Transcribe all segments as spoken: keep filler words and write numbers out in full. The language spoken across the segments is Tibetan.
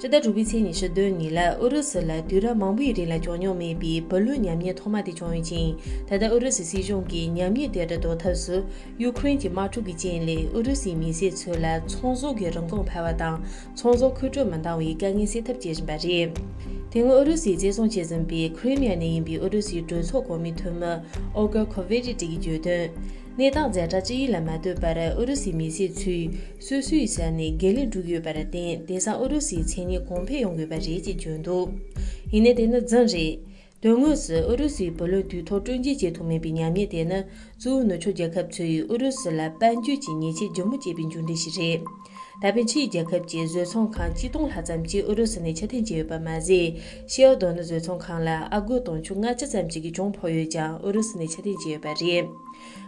ཕྱི་ཟླ་དྲུག་པའི་ཚེས་ཉི་ཤུ་བདུན་ཉིན་ལ་ཨུ་རུ་སུ་ལ་དུས་རབས་མང་པོའི་རིང་ལ་བྱུང་མྱོང་མེད་པའི་བུ་ལོན་ཉམས་ཉེས་ཐོག་མ་དེ་བྱུང་ཡོད་ཅིང་། ད་ལྟ་ཨུ་རུ་སུའི་སྲིད་གཞུང་གིས་ཉམས་ཉེས་དེ་འདྲ་ཟློག་ཐབས་སུ་ཡུ་ཁུ་རེན་གྱི་དམག་འཁྲུག་གི་རྐྱེན་ལས་ཨུ་རུ་སུའི་མི་སེར་ཚོ་ལ་ཚོང་ཟོག་གི་རིན་གོང་འཕར་བ་དང་། ཚོང་ཟོག་མཁོ་སྤྲོད་མི་འདང་བའི་དཀའ་ངལ་སེལ་ཐབས་བྱེད་བཞིན་པ་རེད། དེ་སྔོན་ཨུ་རུ་སུས་བཙན་བཟུང་བྱས་ཟིན་པའི་ཁི་རི་མི་ཡ་ནས་ཡིན་པའི་ཨུ་རུ་སུའི་གྲོས་ཚོགས་གོང་མའི་འཐུས་མི་ཨོ་ག་ཁོ་ཝེ་རི་ཏི་གིས་བརྗོད་དོན། གནས་སྟངས་ཛ་དྲག་ཅིག་ཡིན་ལ་མ་ལྟོས་པར་ཨུ་རུ་སུའི་མི་སེར་ཚོས་སོ་སོའི་ས་ནས་འགན་ལེན་བསྒྲུབས་ཡོད་པར་བརྟེན། དེང་སང་ཨུ་རུ་སུའི་མཚན་སྙན་གོང་འཕེལ་ཡོང་དགོས་པ་རེད་ཅེས་བརྗོད་འདུག་ཡིན་ནའི་དེ་ནི་རྫུན་རེད། དོན་དངོས་སུ་ཨུ་རུ་སུའི་བུ་ལོན་དུས་ཐོག་སྤྲོད་འཇལ་བྱེད་ཐུབ་མེད་པའི་ཉམས་ཉེས་དེ་ནི། གཙོ་བོ་ནུབ་ཕྱོགས་རྒྱལ་ཁབ་ཚོས་ཨུ་རུ་སུ་ལ་དཔལ་འབྱོར་གྱི་ཉེས་ཆད་ལྗིད་མོ་བཅད་པའི་མཇུག་འབྲས་ཤིག་རེད། ད་ཕན་ཕྱིའི་རྒྱལ་ཁབ་ཀྱི་བཟོ་ཚོང་ཁང་ཆིག་སྟོང་ལྷག་ཙམ་གྱིས་ཨུ་རུ་སུ་ནས་ཕྱིར་འཐེན་བྱས་ཡོད་པ་མ་ཟད། ཤེལ་རྡོ་ནི་བཟོ་ཚོང་ཁང་ལ་ཨ་སྒོར་དུང་ཕྱུར་ལྔ་བཅུ་ཙམ་ཞིག་གི་གྱོང་ཕོག་ཡོད་ཀྱང་ཨུ་རུ་སུ་ནས་ཕྱིར་འཐེན་བྱས་ཡོད་པ་རེད།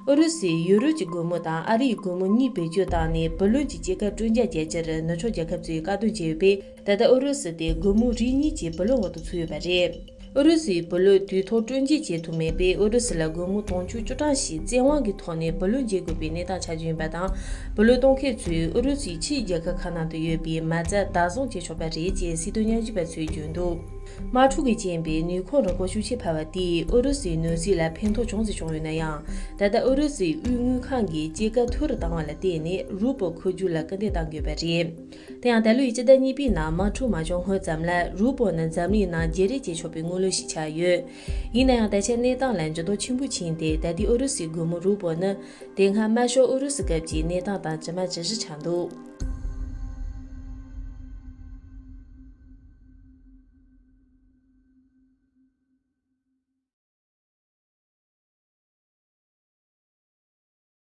ཨུ་རུ་སུས་ཡུ་རོབ་ཀྱི་སྒོར་མོ་དང་ཨ་རིའི་སྒོར་མོ་གཉིས་བེད་སྤྱོད་བཏང་ནས་བུ་ལོན་གྱི་སྐྱེད་ཀ་སྤྲོད་འཇལ་བྱ་རྒྱུར་ནུབ་ཕྱོགས་རྒྱལ་ཁབ་ཚོས་བཀག་སྡོམ་བྱས་ཡོད་པས། ད་ལྟ་ཨུ་རུ་སུ་དེ་སྒོར་མོ་རིགས་གཉིས་ཀྱི་བུ་ལོན་འོག་ཏུ་ཚུད་ཡོད་པ་རེད། ཨུ་རུ་སུའི་བུ་ལོན་དུས་ཐོག་སྤྲོད་འཇལ་བྱེད་ཐུབ་མེད་པས། ཨུ་རུ་སུ་ལ་སྒོར་མོ་དུང་ཕྱུར་བཅུ་གྲངས་ཤིག་བཙན་དབང་གི་ཐོག་ནས་བུ་ལོན་འཇལ་དགོས་པའི་གནས་སྟངས་ཆགས་ཀྱི་ཡིན་པ་དང་། བུ་ལོན་གཏོང་མཁན་ཚོས་ཨུ་རུ་སུའི་ཕྱིའི་རྒྱལ་ཁབ་ཁག་ནང་དུ་ཡོད་པའི་མ་རྩ་བདག་བཟུང་བྱེད་ཆོག་པ་རེད་ཅེས་སྲིད་དོན་ཉམས་ཞིབ་པ་ཚོས་བརྗོད་འདུག་དམག་འཁྲུག་གི་རྐྱེན་པས་ནུས་ཁུངས་རིན་གོང་ཤུགས་ཆེ་འཕར་བ་དེས་ཨུ་རུ་སུའི་ནུས་སྲིད་ལ་ཕན་ཐོགས་ཅུང་ཙམ་བྱུང་ཡོད་ན་ཡང་། ད་ལྟ་ཨུ་རུ་སུའི་དབུས་དངུལ་ཁང་གིས་སྐྱེད་ཀ་མཐོ་རུ་བཏང་བ་ལ་བརྟེན་ནས་རུ་པོ་འཁོར་རྒྱུག་ལ་སྐུལ་འདེད་གཏང་དགོས་པ་རེད། དེ་ཡང་ད་ལོའི་སྤྱི་ཟླ་གཉིས་པའི་ནང་དམག་འཁྲུག་མ་བྱུང་སྔོན་ཙམ་ལ་རུ་པོ་ནི་འཛམ་གླིང་ནང་བརྗེ་རེས་བྱེད་ཆོག་པའི་དངུལ་ལོར་ཞིག་ཆགས་ཡོད། ཡིན་ན་ཡང་ད་ཆ་གནས་སྟངས་ལ་འགྱུར་ལྡོག་ཆེན་པོ་ཕྱིན་ཏེ། ད་ལྟའི་ཨུ་རུ་སུའི་སྒོར་མོ་རུ་པོ་ནི་དེ་སྔ་དམར་ཤོག་ཨུ་རུ་སུ་སྐབས་ཀྱི་གནས་སྟངས་དང་ཇི་མ་ཇི་བཞིན་ཆགས་འདུག